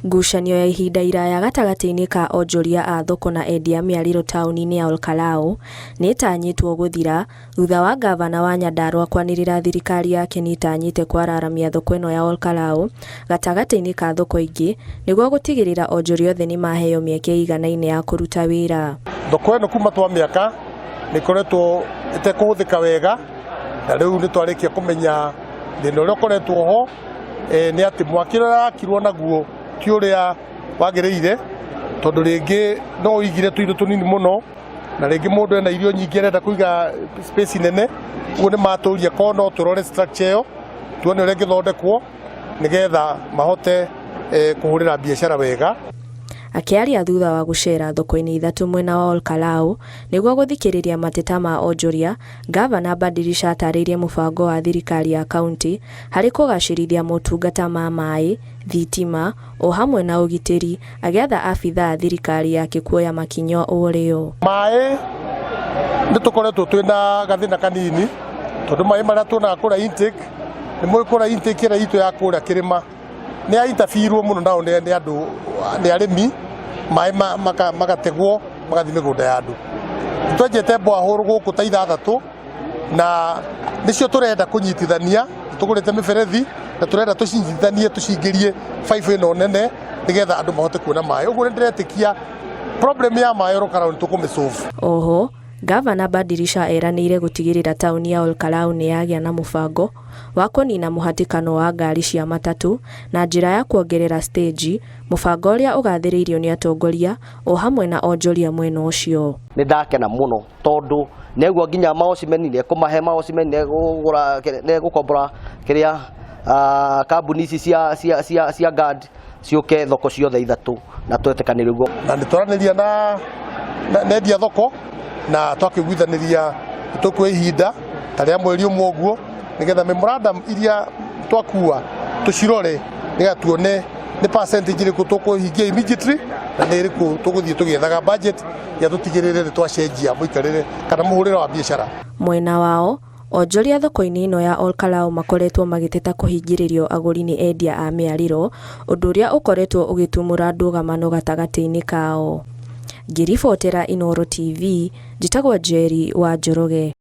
Ngucanio ya ihinda iraya gatagatĩ-inĩ ka onjoria a thoko na endia a mĩarĩro taũni-inĩ ya Olkalau nĩ ĩtanyĩtwo gũthira thutha wa ngavana wa Nyandarua kwanĩrĩra thirikari yake nĩ ĩtanyĩte kwararamia thoko ĩno ya Olkalau gatagatĩ-inĩ ka thoko ingĩ nĩguo gũtigĩrĩra onjoria othe nĩ maheo mĩeke ĩiganaine ya kũruta wĩra. Thoko ĩno kuma twamĩaka nĩ ĩkoretwo ĩtekũhũthĩka wega na rĩu nĩ twarĩkia kũmenya thĩna ũrĩa ũkoretwo ho nĩ atĩ mwaki ũrĩa ũrakirwo naguo ti ũrĩa wagĩrĩire tondũ rĩngĩ no ũigire tũindo tũnini mũno na rĩngĩ mũndũ ena irio nyingĩ arenda kũiga space nene. Ũguo nĩ matũria korwo no tũrore structure ĩyo tuone ũrĩa ĩngĩthondekwo nĩgetha mahote kũhũrĩra biacara wega. Akĩaria thutha wa gũceera thoko-inĩ ithatũ mwena wa Olkalau nĩguo gũthikĩrĩria mateta ma onjoria, Ngavana Badilisha atarĩirie mũbango wa thirikari ya kaunti harĩ kũgacĩrithia motungata ma maĩ, thitima o hamwe na ũgitĩri, agĩatha abithaa a thirikari yake kuoya makinya o rĩo. Maĩ nĩ tũkoretwo twĩna gathĩna kanini tondũ maĩ marĩa tuonaga kũrĩa intake, nĩ mũĩ kũrĩa intake ĩrĩa itũ ya kũrĩa kĩrĩma nĩ ya interfere mũno nao nĩ andũ nĩ arĩmi, maĩ magategwo magathiĩ mĩgũnda ya andũ. Twenjete borehole gũkũ ta ithathatũ na nĩcio tũrenda kũnyitithania, tũgũrĩte mĩberethi na tũrenda tũcinyitithanie tũcingĩrie baibũ ĩno nene nĩgetha andũ mahote kuona maĩ. Ũguo nĩ ndĩretĩkia problem ya maĩ Olkalau nĩ tũkũmĩ solve. Oho, Ngavana Badilisha eranĩire gũtigĩrĩra taũni ya Olkalau nĩ yagĩa na mũbango wa kũniina mũhatĩkano wa ngari cia matatũ na njĩra ya kuongerera steji, mũbango ũrĩa ũgathĩrĩirio nĩ atongoria o hamwe na onjoria mwena ũcio. Nĩ ndakena mũno tondũ nĩaigua nginya maocimeni nĩ ekũmahe maocimeni, nĩ ekũgũra, nĩ egũkombora kĩrĩa kambuni ici cia guard ciũke thoko ciothe ithatũ na twetĩkanĩria ũguo. Na nĩ twaranĩria na endia thoko na twakĩiguithanĩria tũkuoya ihinda ta rĩa mweri ũmwe ũguo nĩgetha memorandum iria twakua tũcirore nĩgetha tuone nĩ percentage ĩrĩkũ tũkũhingia immediately na nĩ ĩrĩkũ tũgũthiĩ tũgĩethaga budget ya tũtigĩrĩre nĩ twacenjia mũikarĩre kana mũhũrĩre wa biacara. Mwena wao, onjoria thoko-inĩ ĩno ya Olkalau makoretwo magĩteta kũhingĩrĩrio agũri nĩ endia a mĩarĩro, ũndũ ũrĩa ũkoretwo ũgĩtumũra ndũgamano gatagatĩ-inĩ kao. Ngĩribotera Inooro TV, njĩtagwo Njeri wa Njoroge.